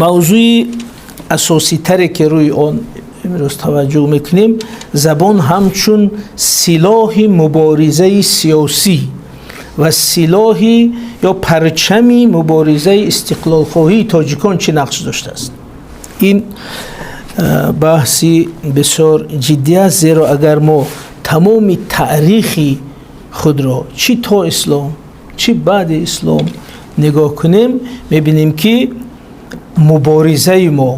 Мавзӯи асоситаре, ки рӯи он имрӯз таваҷҷӯҳ мекунем, забон ҳамчун силоҳи муборизаи сиёсӣ ва силоҳи ё парчами муборизаи истиқлолхоҳии тоҷикон чӣ нақш доштааст. Ин баҳси бисёр ҷиддӣ аст, зеро агар мо тамоми таърихи худро, чӣ то ислом, чӣ баъди ислом, нигоҳ кунем, мебинем, ки муборизаи мо,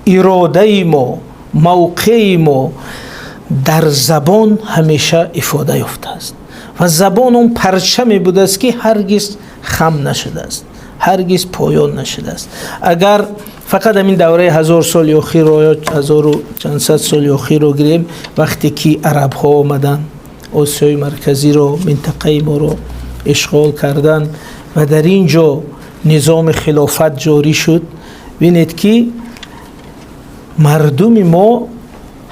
иродаи мо, мавқеи мо дар забон ҳамеша ифода ёфтааст ва забон он парчаме будааст, ки ҳаргиз хам нашудааст, ҳаргиз поён нашудааст. Агар фақат ҳамин давраи 1000 соли охирро ё ҳазору чандсад соли охирро гирем, вақте ки арабҳо омаданд, Осиёи Марказиро, минтақаи моро ишғол карданд ва дар ин ҷо низоми хилофат ҷорӣ шуд, бинед, ки мардуми мо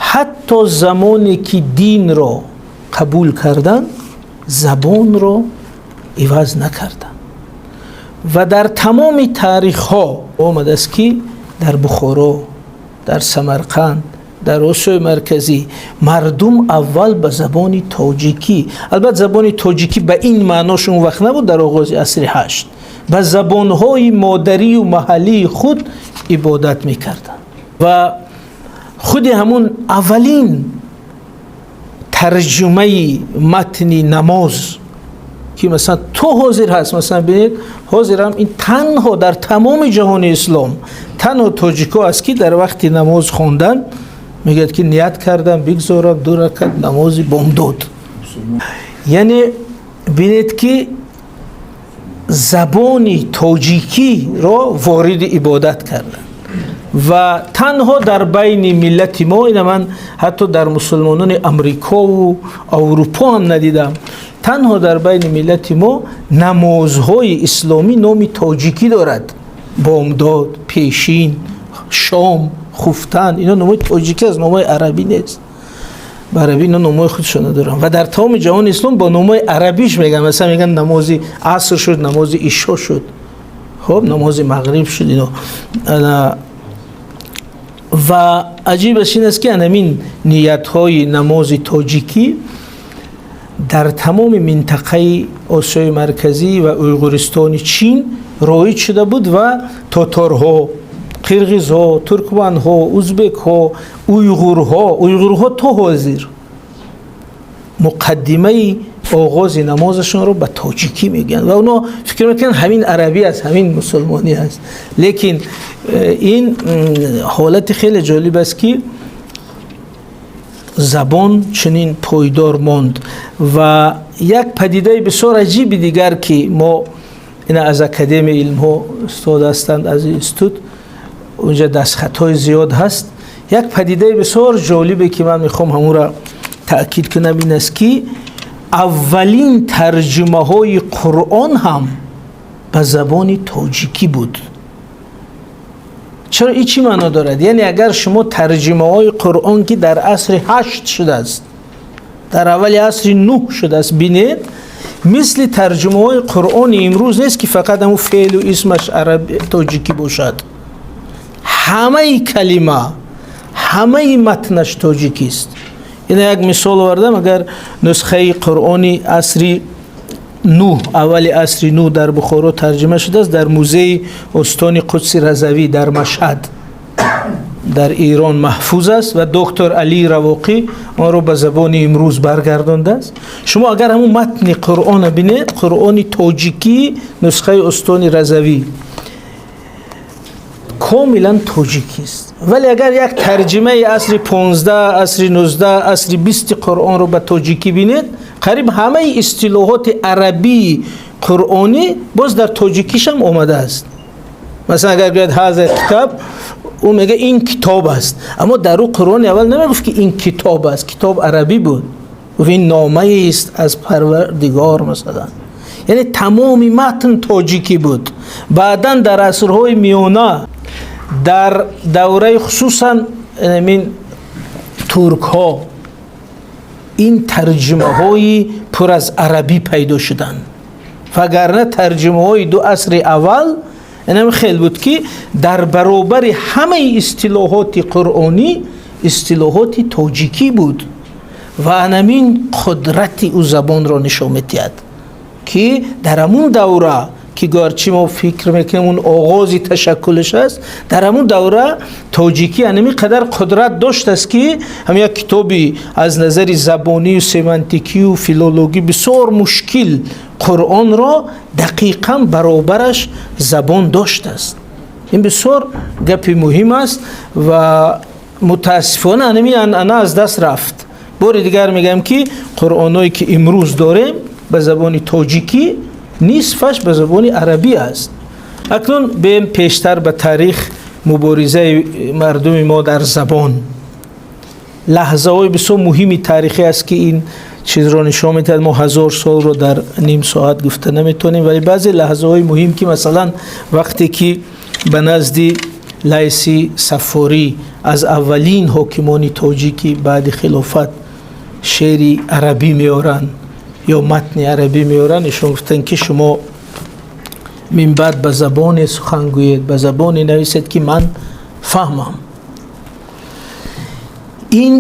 ҳатто замоне ки динро қабул карданд, забонро иваз накарданд. Ва дар тамоми таърихҳо омадааст, ки дар Бухоро, дар Самарқанд, дар Осиёи Марказӣ мардум аввал ба забони тоҷикӣ, албатта, забони тоҷикӣ ба ин маънош он вақт набуд, дар оғози асри ҳашт, ба забонҳои модарию маҳаллии худ ибодат мекарданд. Ва худи ҳамун аввалин тарҷумаи матни намоз, ки масалан то ҳозир ҳаст, масалан, бинед, ҳозирам ин танҳо дар тамоми ҷаҳони ислом танҳо тоҷико аст, ки дар вақти намоз хондан мегӯяд, ки ният кардам бигзорам ду ракат намози бомдод. Яъне бинед, ки забони тоҷикиро вориди ибодат карданд. Ва танҳо дар байни миллати мо, ина ман ҳатто дар мусулмонони Амрикову Аврупо ҳам надидам, танҳо дар байни миллати мо намозҳои исломӣ номи тоҷикӣ дорад: бомдод, пешин, шом, хуфтан. Ино номҳои тоҷикӣ аст, номҳои арабӣ нест. Ба арабӣ ино номҳои худшона доранд ва дар тамоми ҷаҳони ислом бо номҳои арабиш мегӯянд. Масалан, мегӯянд намози аср шуд, намози ишо шуд, хуб, намози мағриб шуд ино. Ва аҷибаш ин аст, ки анамин ниятҳои намози тоҷикӣ дар тамоми минтақаи Осиёи Марказӣ ва Уйғуристони Чин роиҷ шуда буд ва тоторҳо, қирғизҳо, туркманҳо, узбекҳо, уйғурҳо. Уйғурҳо то ҳозир муқаддимаи оғози намозашонро ба тоҷикӣ мегӯянд ва онҳо фикр мекунанд, ҳамин арабӣ аст, ҳамин мусулмонӣ аст. Лекин ин ҳолати хеле ҷолиб аст, ки забон чунин пойдор монд. Ва як падидаи бисёр аҷиби дигар, ки мо ина аз Академияи илмҳо устод ҳастанд, аз институт, унҷа дастхатҳои зиёд ҳаст, як падидаи бисёр ҷолибе, ки ман мехоҳам ҳамонро таъкид кунам, ин аст, ки аввалин тарҷумаҳои Қуръон ҳам ба забони тоҷикӣ буд. Чаро? Ин чӣ маъно дорад? Яъне агар шумо тарҷумаҳои Қуръон, ки дар асри ҳашт шудааст, дар аввали асри нӯҳ шудааст, бинед, мисли тарҷумаҳои Қуръони имрӯз нест, ки фақат ҳамун феълу исмаш тоҷикӣ бошад. Ҳамаи калима, ҳамаи матнаш тоҷикист. Ина як мисол овардам. Агар нусхаи Қуръони асри нӯҳ, аввали асри нӯҳ дар Бухоро тарҷума шудааст, дар музеи Остони Қудси Разавӣ дар Машҳад, дар Ирон маҳфуз аст ва доктор Алии Равоқӣ онро ба забони имрӯз баргардондааст. Шумо агар ҳамун матни Қуръонро бинед, Қуръони тоҷикӣ, нусхаи Остони Разавӣ комилан тоҷикист. Вале агар як тарҷимаи асри 15, асри 19, асри 20-и Қуръонро ба тоҷикӣ бинед, қариб ҳамаи истилоҳоти арабии қуръонӣ боз дар тоҷикишам омадааст. Масалан, агар гӯяд «ҳаза китоб», ӯ мега ин китоб аст. Аммо дар ӯ Қуръони аввал намегуфт, ки ин китоб аст. Китоб арабӣ буд. Гуфт ин номаест аз Парвардигор, масалан. Яъне тамоми матн тоҷикӣ буд. Баъдан дар асрҳои миёна, дар давраи хусусан мин туркҳо, ин тарҷумаҳои пур аз арабӣ пайдо шуданд, вагарна тарҷумаҳои ду асри аввал Инам хел буд, ки дар баробари ҳамаи истилоҳоти қуръонӣ истилоҳоти тоҷикӣ буд ва анамин қудрати ӯ забонро нишон медиҳад, ки дар ҳамун давра, ки гарчи мо фикр мекунем, он оғози ташаккулаш аст, дар ҳамун давра тоҷикӣ анами қадар қудрат доштааст, ки ҳам як китоби аз назари забонию семантикию филологӣ бисёр мушкил, Қуръонро, дақиқан баробараш забон доштааст. Ин бисёр гапи муҳим аст ва мутаассифона анами анъана аз даст рафт. Бори дигар мегӯям, ки қуръонҳое ки имрӯз дорем ба забони тоҷикӣ, нисфаш ба забони арабӣ аст. Акнун бем пештар ба таърих. Муборизаи мардуми мо дар забон, лаҳзаҳои бисёр муҳими таърихӣ аст, ки ин чизро нишон медиҳад. Мо 1000 солро дар ним соат гуфта наметавонем, вале баъзе лаҳзаҳои муҳим, ки масалан вақте ки ба назди Лайси Саффорӣ, аз аввалин ҳокимони тоҷики баъди хилофат, шеъри арабӣ меоранд ё матни арабӣ меоранд, ишон гуфтанд, ки шумо минбаъд ба забоне сухан гӯед, ба забоне нависед, ки ман фаҳмам. Ин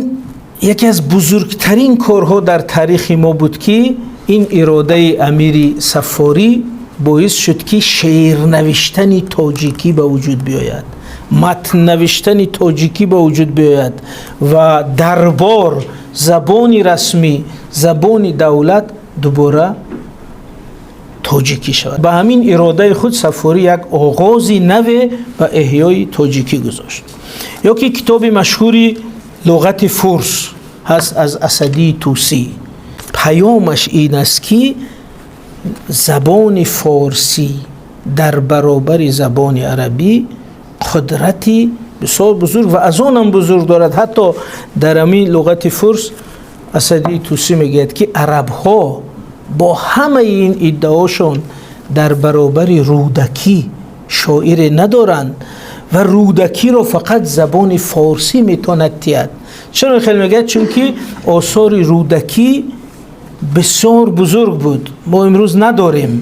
яке аз бузургтарин корҳо дар таърихи мо буд, ки ин иродаи амири Саффорӣ боис шуд, ки шеърнавиштани тоҷикӣ ба вуҷуд биёяд, матннавиштани тоҷикӣ ба вуҷуд биёяд ва дарбор забони расмӣ, забони давлат дубора тоҷикӣ шавад. Ба ҳамин иродаи худ Саффорӣ як оғози наве ба эҳёи тоҷикӣ гузошт. Ё ки китоби машҳури Луғати фурс ҳаст аз Асадии Тусӣ. Паёмаш ин аст, ки забони форсӣ дар баробари забони арабӣ қудрати бисёр бузург ва аз онам бузург дорад. Ҳатто дар ҳамин Луғати фурс Асадии Тусӣ мегӯяд, ки арабҳо бо ҳамаи ин иддаошон дар баробари Рӯдакӣ шоире надоранд ва Рӯдакиро фақат забони форсӣ метавонад тиҳад. Чаро хеле мегӯяд? Чунки осори Рӯдакӣ бисёр бузург буд. Мо имрӯз надорем.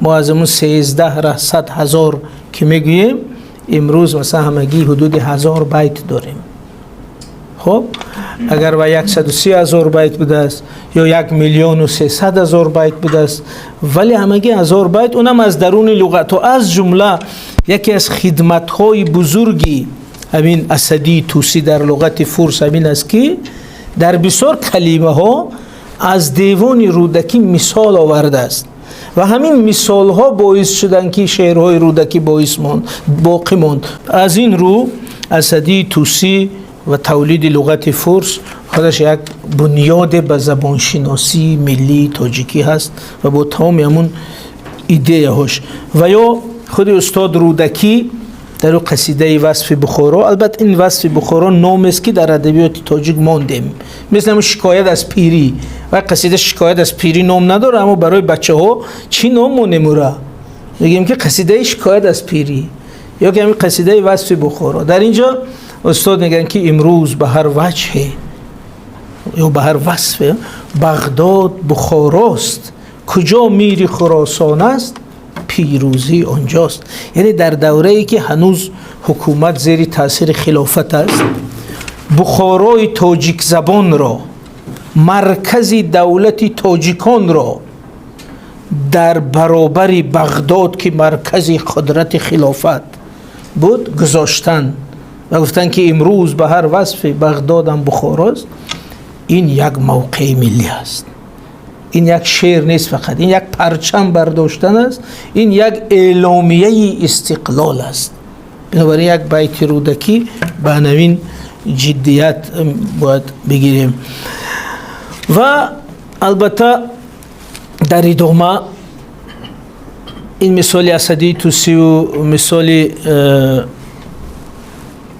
Мо аз ҳамун 1.3 ҳазор, ки мегӯем, имрӯз масалан ҳамагӣ ҳудуди 1000 байт дорем. Хоб, агар ва 130 000 байт будааст ё 1 300 000 байт будааст, вале ҳамагӣ 1000 байт, унам аз даруни луғатҳо. Аз ҷумла яке аз хидматҳои бузурги ҳамин Асадии Тусӣ дар Луғати фурс ҳамин аст, ки дар бисёр калимаҳо аз Девони Рӯдакӣ мисол овардааст ва ҳамин мисолҳо боис шуданд, ки шеърҳои Рӯдакӣ боис монд, боқӣ монд. Аз ин рӯ Асадии Тусӣ ва тавлиди Луғати фурс худаш як бунёде ба забоншиносии миллии тоҷикӣ ҳаст ва бо тамоми ҳамун идеяҳош. Ва ё худи устод Рӯдакӣ дар ӯ қасидаи Васфи Бухоро. Албатта, ин Васфи Бухоро номест, ки дар адабиёти тоҷик мондем, мисли ҳамун Шикоят аз пирӣ. Ва қасида Шикоят аз пирӣ ном надорад, аммо барои бачаҳо чӣ ном монем? Ура мегӯем, ки қасидаи Шикоят аз пирӣ ё ки ҳамин қасидаи Васфи Бухоро. Дар ин ҷо устод мегӯянд, ки имрӯз ба ҳар ваҷҳе ё ба ҳар васфе Бағдод Бухорост, куҷо мири Хуросон аст, пирӯзӣ онҷост. Яъне дар даврае, ки ҳанӯз ҳукумат зери таъсири хилофат аст, Бухорои тоҷикзабонро, маркази давлати тоҷиконро, дар баробари Бағдод, ки маркази қудрати хилофат буд, гузоштан ва гуфтанд, ки имрӯз ба ҳар васфи Бағдодам Бухорост, ин як мавқеи миллӣ аст. Ин як шеър нест фақат, ин як парчам бардоштан аст, ин як эъломияи истиқлол аст. Бинобар ин як байти Рӯдакӣ ба ҳамин ҷиддият бояд бигирем. Ва албатта дар идома ин мисоли Асадии Тусию мисоли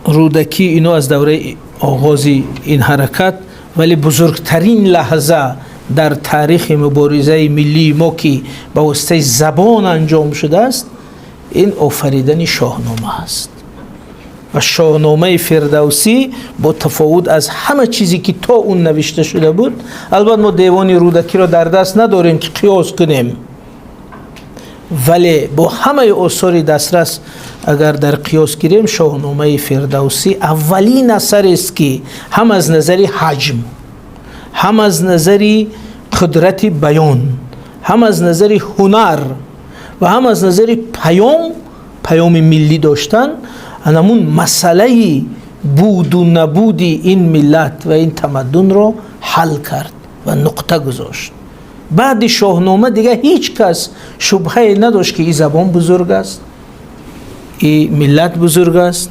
Рӯдакӣ, ино аз давраи оғози ин ҳаракат. Вале бузургтарин лаҳза дар таърихи муборизаи миллии мо, ки ба воситаи забон анҷом шудааст, ин офаридани Шоҳнома аст. Ва Шоҳномаи Фирдавсӣ бо тафовут аз ҳама чизе, ки то он навишта шуда буд. Албатта, мо Девони Рӯдакиро дар даст надорем, ки қиёс кунем. Вале бо ҳамаи осори дастрас агар дар қиёс гирем, Шоҳномаи Фирдавсӣ аввалин асарест, ки ҳам аз назари ҳаҷм, ҳам аз назари қудрати баён, ҳам аз назари ҳунар ва ҳам аз назари паём, паёми миллӣ доштан, анамун масъалаи буду набуди ин миллат ва ин тамаддунро ҳал кард ва нуқта гузошт. Баъди Шоҳнома дигар ҳеҷ кас шубҳае надошт, ки ин забон бузург аст, ин миллат бузург аст,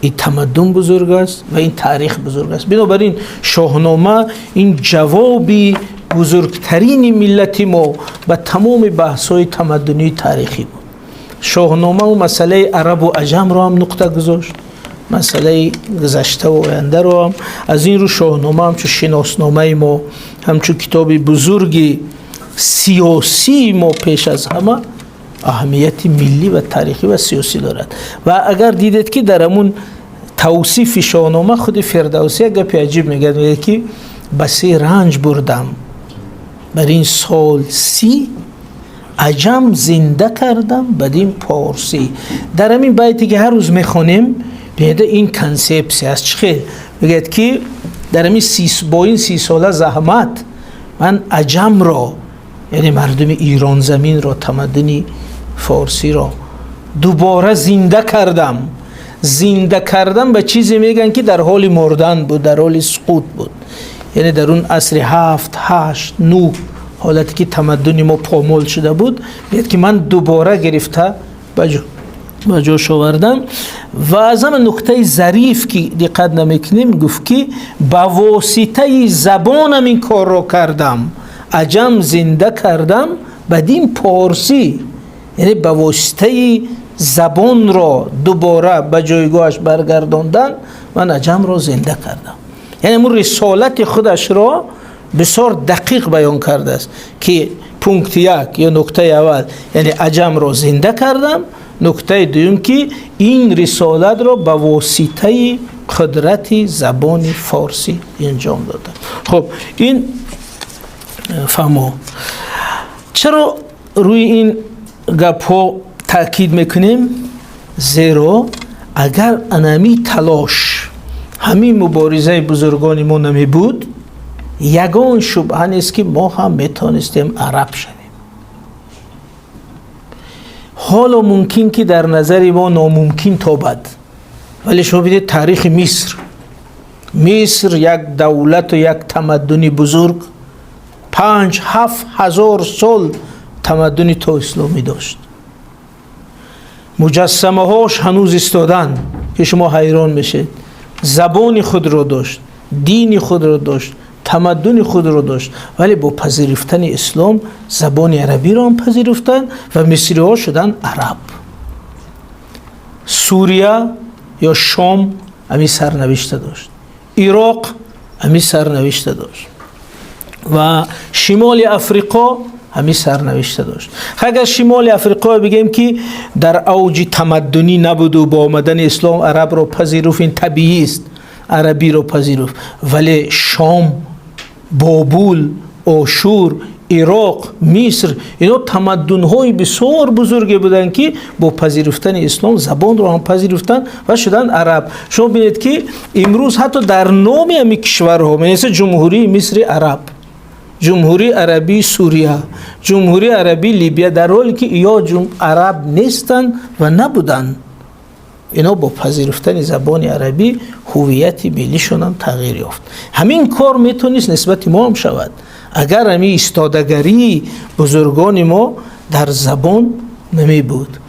ин тамаддун бузург аст ва ин таърих бузург аст. Бинобар ин Шоҳнома ин ҷавоби бузургтарини миллати мо ба тамоми баҳсҳои тамаддунии таърихӣ буд. Шоҳнома масъалаи арабу аҷамро ҳам нуқта гузошт, масъалаи гузаштаву ояндаро ҳам. Аз ин рӯ Шоҳнома ҳамчун шиносномаи мо, ҳамчун китоби бузурги сиёсии мо пеш аз ҳама аҳамияти миллӣ ва таърихӣ ва сиёсӣ дорад. Ва агар дидед, ки дар ҳамун тавсифи Шоҳнома худи Фирдавсӣ як гапи аҷиб мегӯяд, мегӯяд, ки басе ранҷ бурдам бар ин сол 30, аҷам зинда кардам бадин порсӣ. Дар ҳамин байте, ки ҳар рӯз мехонем, бинеда, ин консепсия аст. Чӣ хел мегӯяд, ки дар ҳамин бо ин 30 сола заҳмат ман аҷамро, яъне мардуми Иронзаминро, тамаддуни форсиро дубора зинда кардам. Зинда кардан ба чизе мегӯянд, ки дар ҳоли мурдан буд, дар ҳоли суқут буд, яъне дар он асри ҳафт, ҳашт, нӯҳ, ҳолате ки тамаддуни мо помол шуда буд, мегӯяд, ки ман дубора гирифта ба ҷош овардам. Ва аз ҳама нуктаи зариф, ки диққат намекунем, гуфт, ки ба воситаи забонам ин корро кардам, аҷам зинда кардам бадин порсӣ, яъне ба воситаи забонро дубора ба ҷойгоҳаш баргардондан ман аҷамро зинда кардам. Яъне ҳамун рисолати худашро бисёр дақиқ баён кардааст, ки пункти як ё нуктаи аввал, яъне аҷамро зинда кардам, нуктаи дуюм, ки ин рисолатро ба воситаи қудрати забони форсӣ анҷом додам. Хуб, ин фаҳмо. Чаро рӯи ин гапҳо таъкид мекунем? Зеро агар анами талош, ҳамин муборизаи бузургони мо намебуд, ягон шубҳа нест, ки мо ҳам метавонистем араб шавем. Ҳоло мумкин, ки дар назари мо номумкин тобад, вале шумо бинед таърихи Миср. Миср як давлату як тамаддуни бузург, 5-7 ҳазор сол тамаддуни то исломӣ дошт. Муҷассамаҳош ҳанӯз истоданд, ки шумо ҳайрон мешед. Забони худро дошт, дини худро дошт, тамаддуни худро дошт, вале бо пазируфтани ислом забони арабиро ҳам пазируфтанд ва мисриҳо шуданд араб. Сурия ё Шом ҳамин сарнавишта дошт, Ироқ ҳамин сарнавишта дошт ва Шимоли Африқо ҳамин сарнавишта дошт. Агар Шимоли Африқо бигем, ки дар авҷи тамаддунӣ набуду бо омадани ислом арабро пазируфт, ин табиист, арабиро пазируфт, вале Шом, Бобул, Ошур, Ироқ, Миср, ино тамаддунҳои бисёр бузурге буданд, ки бо пазируфтани ислом забонро ҳам пазируфтанд ва шуданд араб. Шумо бинед, ки имрӯз ҳатто дар номи ҳамин кишварҳо менависад Ҷумҳурии Мисри Араб, Ҷумҳурии Арабии Сурия, Ҷумҳурии Арабии Либия, дар ҳоле ки ё араб нестанд ва набуданд. Ино бо пазируфтани забони арабӣ ҳуввияти миллишонам тағйир ёфт. Ҳамин кор метавонист нисбати мо ҳам шавад, агар ҳамин истодагарии бузургони мо дар забон намебуд.